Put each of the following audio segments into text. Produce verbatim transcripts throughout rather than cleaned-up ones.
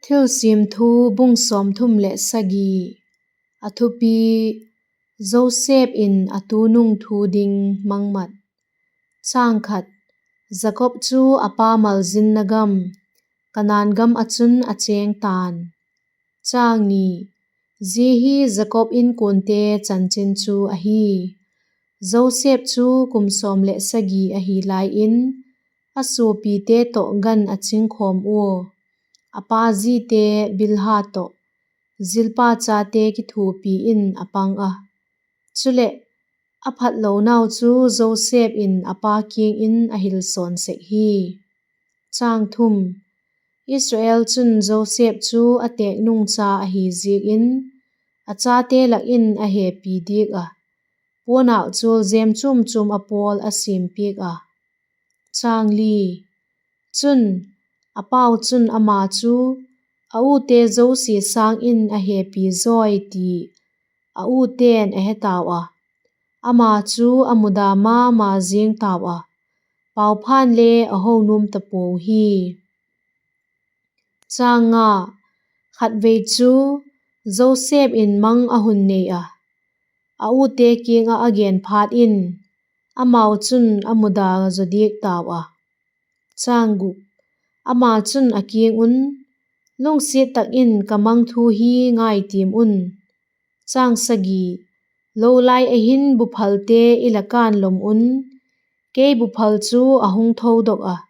Thilsiam Thu, bung sawmthum leh sagi. A thupi: Joseph in a tu nung thu ding mangmat. Jakob chu a pa malzinna gam, Kanaan gam ah chun a chêng ta'n. Zia hi Jakob inkuante chanchin chu ahi. Joseph chu kum sawm leh sagi ahi lai in, a suapite tawh gan a chingkhawm ua, a pa zite Bilha tawh, Zilpa chate kithuapi in a pang a. Chuleh, a phatlonau chu Joseph in a pa kiang in a hil sawn sek hi. Israel chun Joseph chu a têk nung cha ahi ziak in, a chate lak in a hepi diak ah, puanâk chual jêm chuam chuam a pawl a siam piak a. Chun, a pau chun ama chu a ute zosia sâng in a hepi zawi ti a ute'n a he tau a, ama chu a muda ma ma ziang tau a, paupha'n le a ho nuam ta puau hi. Khatvei chu Joseph in mang a hun nei a, a ute kiang ah a gen phat in, amau chun a muda zaw diak tau a. Ama chun a kiang un, Lungsiat tak in ka mang thu hi ngaitiam un. Lolai a hin buphalte i la kân lom un, kei buphal chu a hung thodok ah,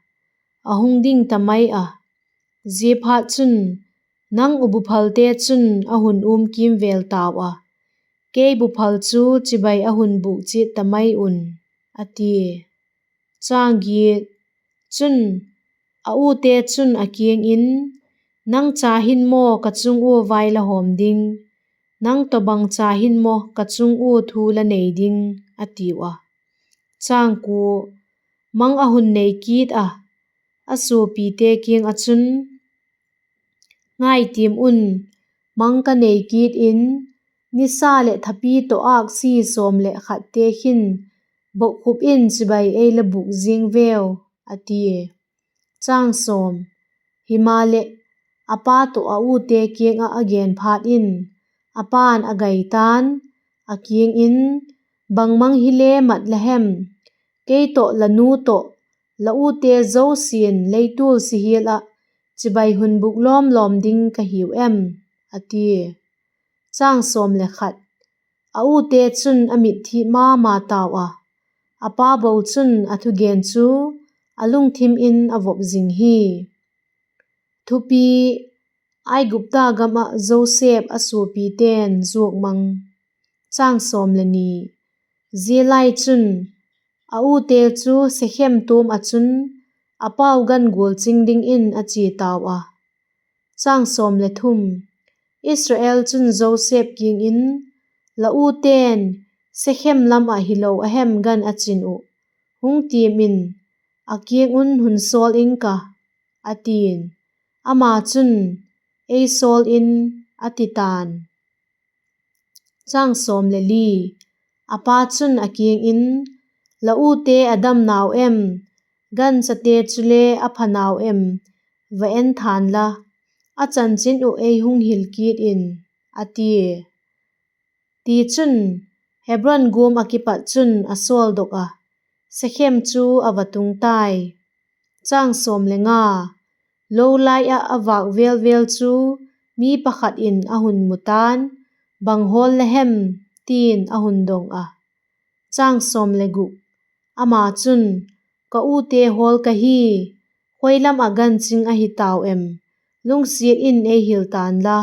a hung ding ta mai a, ziaphatchun, nang u buphalte chun a hun um kîmvêl tau a, kei buphal chu chibai a hun bûk chiat ta mai un, a tia. Chun, a ute chun a kiang in, Nang cha hin maw ka chung ua vai la hawm ding? Nang tawhbang cha hin maw ka chung ua thu la nei ding? a tiu a. Mang a hun nei kit ah, a suapite kiang ah chun, Ngaitiam un, mang ka nei kit in, nisa leh thapi tawh âksi sawm leh khatte hin bokkhup in chibai ei la bûk ziang veu, a tia. Himaleh, a pa tawh a ute kiang ah a gen phat in, a pa'n a gai ta'n, a kiang in, Bang mang hile mat la hem? Kei tawh la nu tawh la ute zosia'n leitual si hial ah chibai hun bûk lawm lawm ding ka hiu em? a tia. A ute chun a mitthi ma ma tau a, a pa bo chun a thugen chu a lungthim in a vop zing hi. Thupi: Aigupta gam ah Joseph a suapite'n zuak mang. Zia lai chun, a ute chu Sekhem tuam ah chun a pau gan gual ching dingin a chia tau a. Israel chun Joseph kiang in, La ute'n Sekhem lam ah hilo a hem gan a chin uh, hung tiam in, a kiang un hun sawl ing ka, a ti'n. Ama chun, Ei sawl in, a ti ta'n. A pa chun a kiang in, La ute a dam nau em, ganchate chule a pha nau em, va en tha'n la, a chanchin uh ei hung hil kit in, a tia. Tichun, Hebron guam ah kipat chun a sawldok ah, Sekhem chu a va tung tai. Lo lai ah a vâk vêl vêl chu mi pakhat in a hun mu ta'n, Bang hawl la hem? ti'n a hun dong ah. Ama chun, Ka ute hawl ka hi, khoi lam ah gan ching ahi tau em, lungsiat in ei hil ta'n la,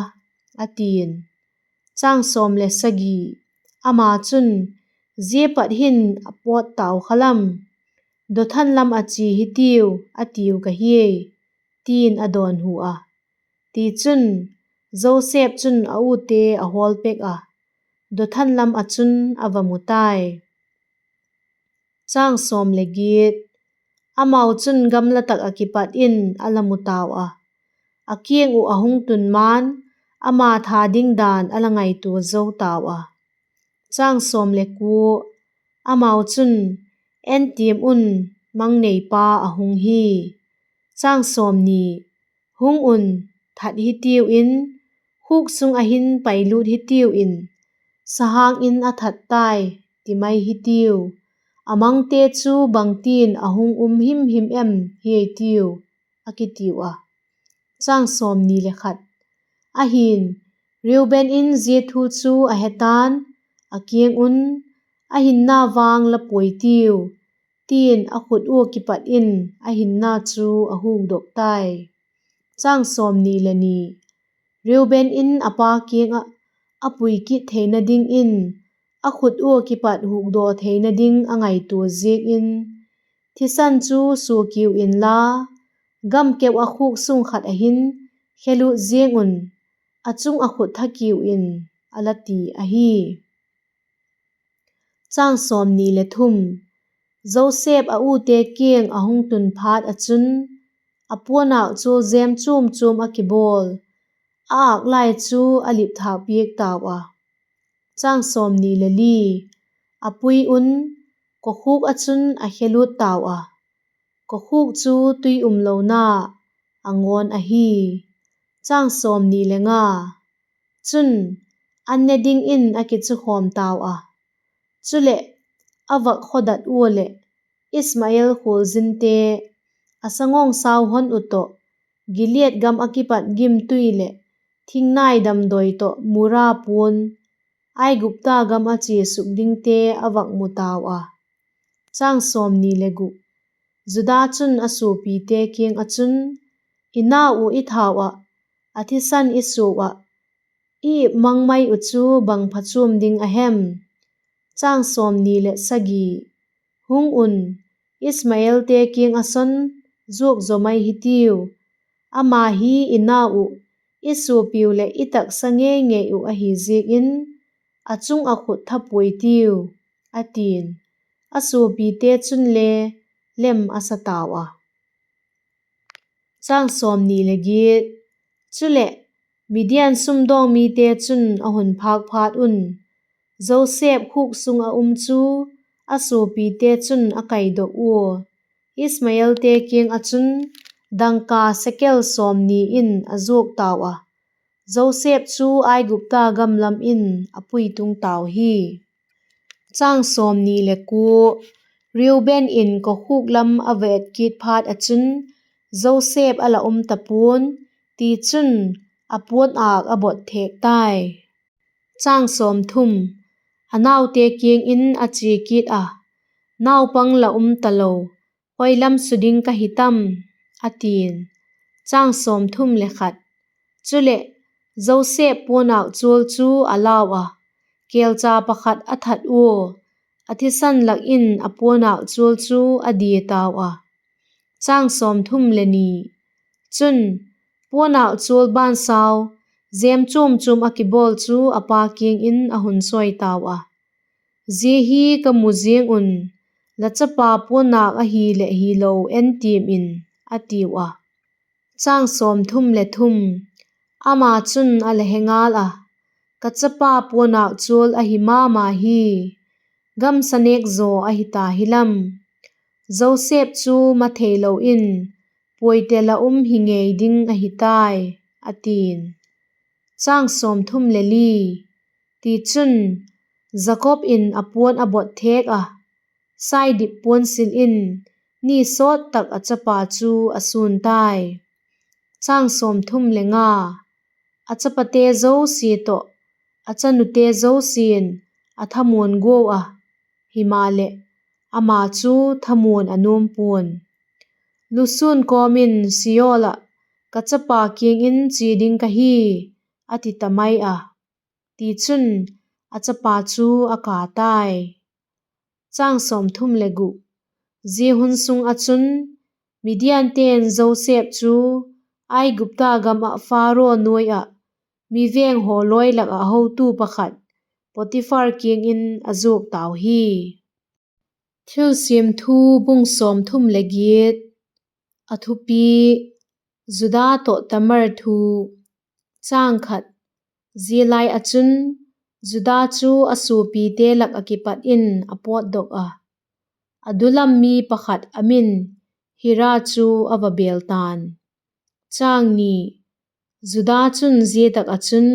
a ti'n. Ama chun, Zia pat hin a pawt tau kha lam, Dothan lam ah chia hitiu, a tiu ka hiai, ti'n a dawnhu a. Tichun, Joseph chun a ute a hawl pek ah, Dothan lam ah chun a va mu tai. Amau chun gamla tak ah kipat in a la mu tau a, a kiang uh a hung tun ma'n, ama tha ding dan a la ngaitua zo tau a. Amau chun, En tiam un, mang neipa a hung hi. Hung un, that hitiu in, khuk sung ah hin pailût hitiu in, sahâng in a that tai, ti mai hitiu. A mangte chu bangtin a hung um him him em hitiu, a kitiu a. Ahi'n, Reuben in zia thu chu a he ta'n, a kiang un, A hinna vang la puai tiu, ti'n a khut ua kipat in a hinna chu a hukdok tai. Reuben in a pa kiang ah a pui kit theina dingin, a khut ua kipat hukdaw theina ding a ngaitua ziak in, Thisan chu sua kiu inla, gam keu ah khuk sung khat ah hin khelût ziang un, a chung ah khut tha kiu in, a la ti ahi. Joseph a ute kiang a hung tun phat ah chun, a puanâk chual jêm chuam chuam ah kibawl, a âk lai chu a lip thâk piak tau a. A pui un, kokhuk ah chun a khelût tau a, kokhuk chu tui umlona a ngawn ahi. Chun, an ne dingin a kichukhawm tau a; chuleh, a vak khawdat ua leh, Ishmael khualzinte, a sangawngsau hon uh tawh, Gilead gam ah kipat gimtui leh thingnai damdawi tawh mura puan, Aigupta gam ah chia suk dingte a vak mu tau a. Judah chun a suapite kiang ah chun, I nau uh i thau ah, a thisan i suau ah, i ip mang mai uh chu bang phachuam ding a hem? Hung un, Ishmaelte kiang ah son zuak zaw mai hitiu; ama hi i nau uh, i suapiu leh i taksa ngei ngei uh ahi ziak in, a chung ah khut tha puai tiu, a ti'n. A suapite chunle lem a sa tau a. Chuleh, Midian sumdawng mite chun a hun phâk phat un, Joseph khuk sung ah um chu a suapite chun a kaidok ua, Ishmaelte kiang ah chun dangka sekel sawmni in a zuak tau a; Joseph chu Aigupta gam lam in a pui tung tau hi. Reuben in kokhuk lam a va et kit phat ah chun, Joseph a la um ta pua'n; tichun, a puanâk a bot thêk tai. A naute kiang in a chia kit a, Naupang la um talo, hoi lam su ding ka hi tam? a ti'n. Chuleh, Joseph puanâk chual chu a lau a, kêlcha pakhat a that ua, a thisan lak in a puanâk chual chu a dia tau a. Chun, puanâk chual bansau, jêm chuam chuam ah kibawl chu a pa kiang in a hun sawi tau a, Zia hi ka mu ziang un, la chapa puanâk ahi leh hilo en tiam in, a tiu a. Ama chun a la he ngal a, Ka chapa puanâk chual ahi ma ma hi; gamsa nêk zaw ahi ta hi lam; Joseph chu ma theilo in puaitel ah um hi ngei ding ahi tai, a ti'n. Tichun, Jakob in a puan a bot thêk a, saidip puansil in ni sawt tak a chapa chu a sûn tai. A chapate zosia tawh a chanute zosia'n a thamuan guau a; himaleh, ama chu thamuan a nuam pua'n. Lusûn kawm in, Sheol ah ka chapa kiang in chia ding ka hi, a ti ta mai a. Tichun, a chapa chu a ka tai. Zia hun sung ah chun, Midiante'n Joseph chu Aigupta gam ah Pharaoh nuai ah mi venghaw lawi lak ah hotu pakhat Potiphar kiang in a zuak tau hi. Thilsiam Thu bung sawmthum leh giat. A thupi: Judah tawh Tamar thu. Zia lai ah chun, Judah chu a suapite lak ah kipat in a pawtdok a, a du lam mi pakhat a min Hira chu a va bêl ta'n. Judah chun zia tak ah chun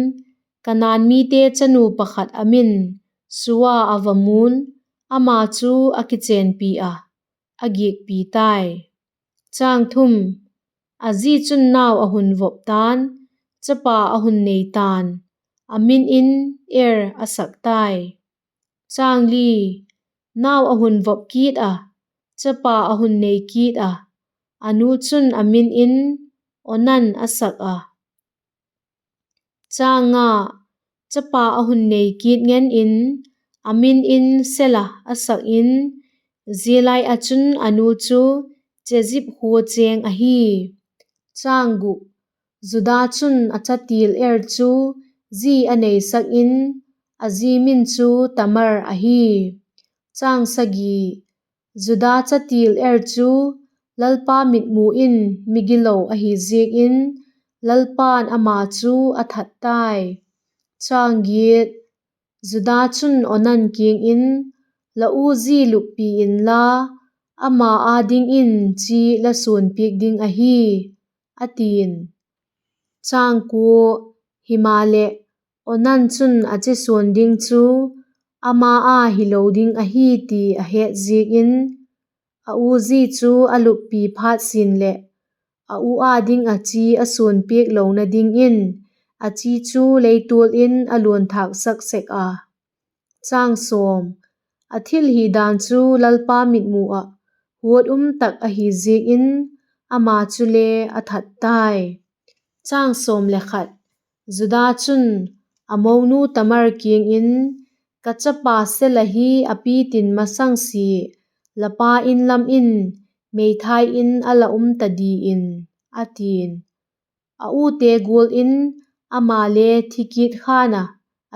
Kanaan mite chanu pakhat a min Sua a va mu'n, ama chu a kichênpi ah, a giakpi tai. A zi chun nau a hun vop ta'n, chapa a hun nei ta'n, a min in Er a sak tai. Nau a hun vop kit ah, chapa a hun nei kit ah, a nu chun a min in Onan a sak a. Chapa a hun nei kit ngen in, a min in Sela a sak in, zia lai ah chun a nu chu Chezib khua chêng ahi. Judah chun a chatil Er chu zi a neisak in, a zi min chu Tamar ahi. Judah chatil Er chu Lalpa mitmu in migilo ahi ziak in, Lalpa'n ama chu a that tai. Judah chun Onan kiang in, La u zi luppi inla, ama â dingin chi la suanpiak ding ahi, a ti'n. Himaleh, Onan chun a chi suan ding chu ama â hilo ding ahi ti a het ziak in, a u zi chu a luppi phat sin leh, a u â ding ah chi a suanpiak lona dingin, a chi chu leitual in a luanthâksak sek a. A thil hi dan chu Lalpa mitmu ah huat um tak ahi ziak in, ama chule a that tai. Judah chun a monu Tamar kiang in, Ka chapa Sela hi a pi tin masang sia la pa In lam in meithai in a la um ta di in, a ti'n. A ute gual in ama le thi kit kha'n a,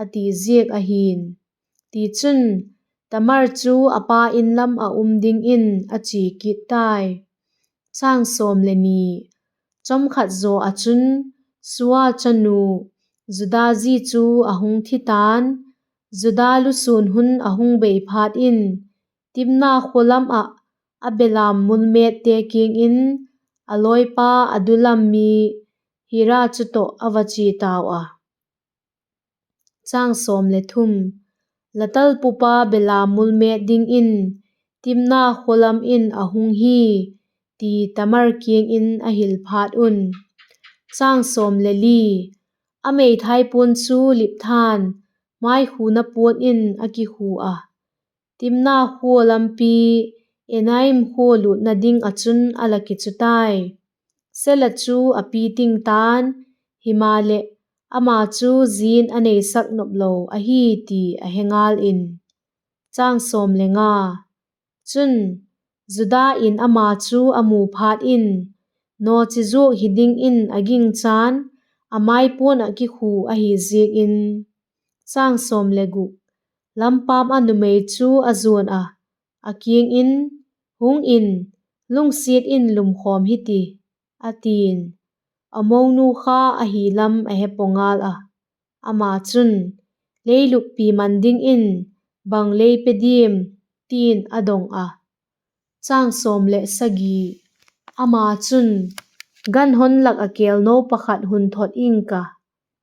a ti ziak ahi'n. Tichun, Tamar chu a pa In lam ah um dingin a chia kit tai. Chomkhat zaw ah chun Sua chanu, Judah zi chu a hung thi ta'n; Judah lusûn hun a hung bei phat in, Timna khua lam ah a belam mul mêtte kiang in a lawipa Adullam mi Hira chu tawh a va chia tau a. La talpupa belam mul mête dingin Timna khua lam in a hung hi, ti Tamar kiang in a hil phat un, a meithai puan chu lip tha'n, maikhuna puan in a kikhu a, Timna khua lampi Enaim khua lûtna ding ah chun a la kichu tai. Sela chu a pi ting ta'n, himaleh, ama chu zi'n a neisak nop lo ahi ti a he ngal in. Chun, Judah in ama chu a mu phat in, nawchizuak hi dingin a gingcha'n, a mai puan ah kikhu ahi ziak in. Lampam ah numei chu a zuan a, a kiang in, Hung in, lungsiat in lumkhawm hi ti, a ti'n. A monu kha ahi lam a he paw ngal a, ama chun, Lei luppi man dingin bang lei pe diam? ti'n a dong a. Ama chun, Gan hon lak ah kêlno pakhat hun thot ing ka,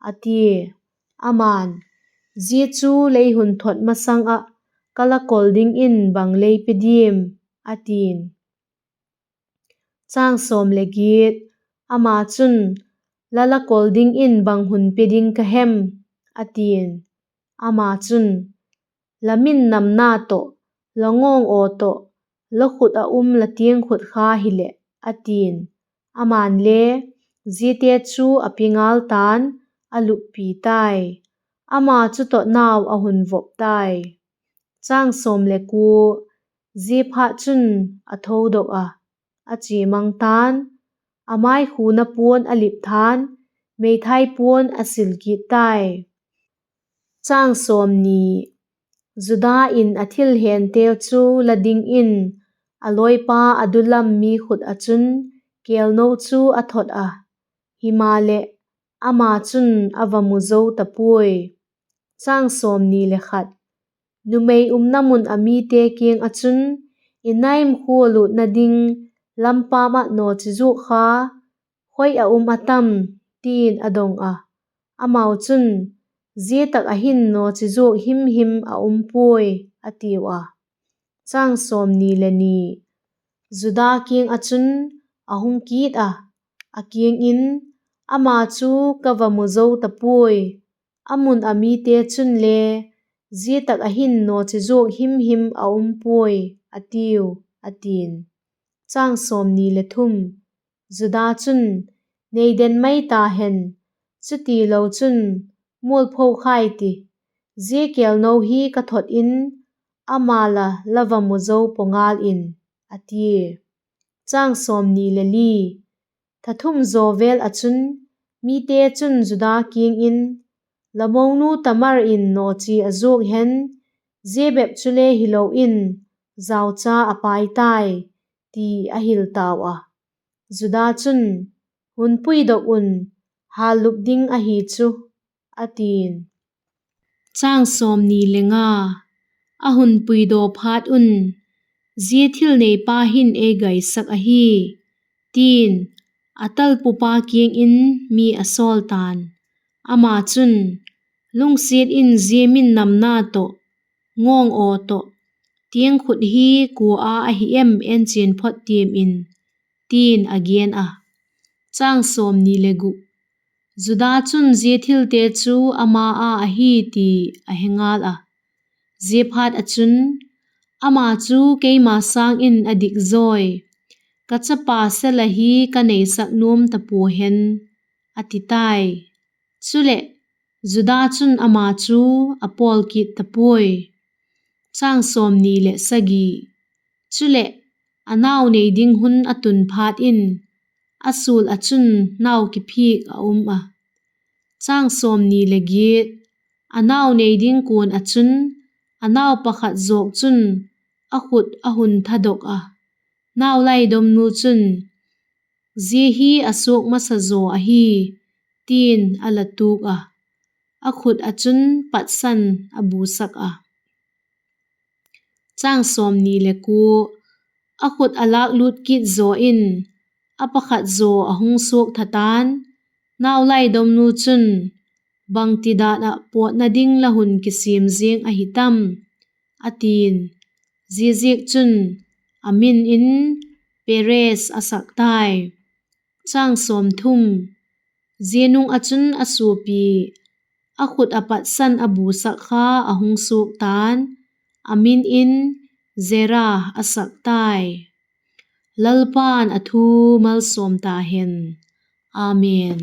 a tia. Ama'n, Zia chu lei hun thot masang ah ka la kol dingin bang lei pe diam? a ti'n. Ama chun, La la kol dingin bang hun pe ding ka hem? a ti'n. Ama chun, La min namna tawh, la ngawng aw tawh, la khut ah um la tiangkhut kha hileh, a ti'n. Ama'n le, ziate chu a pe ngal ta'n, a luppi tai. Ama chu tawh nau a hun vop tai. Ziaphatchun, a thodok a, a chia mang ta'n, a maikhuna puan a lip tha'n, meithai puan a sil kit tai. Judah in a thil henteu chu la dingin a lawipa Adullam mi khut ah chun kêlno chu a thot a, himaleh, ama chun a va mu zo ta puai. Numei umna mun ah mite kiang ah chun, Enaim khua lûtna ding lampam ah nawchizuak kha khoi ah um a tam? ti'n a dong ah, amau chun, Zia tak ah hin nawchizuak himhim a um puai, a tiu a. Judah kiang ah chun a hung kit ah, a kiang in, Ama chu ka va mu zo ta puai; a mun ah mite chunle, ‘Zia tak ah hin nawchizuak himhim a um puai,’ a tiu, a ti'n. Judah chun, Nei den mai ta hen, chutilo chun mualpho khai ti, zia kêlno hi ka thot in, ama la la va mu zo paw ngal in, a tia. Thathum zaw vêl ah chun mite chun Judah kiang in, La monu Tamar in nawchi a zuak hen, zia bep chule hilo in, zaucha a pai tai, ti a hil tau a. Judah chun, Hun puidok un, hâllup ding ahi chu, a ti'n. A hun puidaw phat un, Zia thil neipa hin ei gaisak ahi, ti'n a talpupa kiang in mi a sawl ta'n; ama chun, Lungsiat in zia min namna tawh, ngawng aw tawh, tiangkhut hi kua â ahi em enchian phot tiam in, ti'n a gen a. Judah chun zia thilte chu ama â ahi ti a he ngal a; ziaphat ah chun, Ama chu keima sâng in a dik zawi, ka chapa Sela hi ka neisak nuam ta pua hen, a ti tai. Chuleh, Judah chun ama chu a pawl kit ta puai. Chuleh, a nau nei ding hun a tun phat in, a sul ah chun nau kiphîk a um a. A nau nei ding kuan ah chun, a nau pakhat zawk chun a khut a hun thadok a, nau laidomnu chun, Zia hi a suak masa zaw ahi, ti'n a la tuk a, a khut ah chun patsan a busak a. A khut a lâklut kit zaw in, a pakhat zaw a hung suak tha ta'n; nau laidomnu chun, Bangtidan ah pawtna ding la hun kisiam ziang ahi tam? a ti'n; ziaziakchun, a min in Perez a sak tai. Zia nung ah chun a suapi, a khut ah patsan a busak kha a hung suak ta'n, a min in Zera a sak tai. Lalpa'n a thu malsawm ta hen. Amen.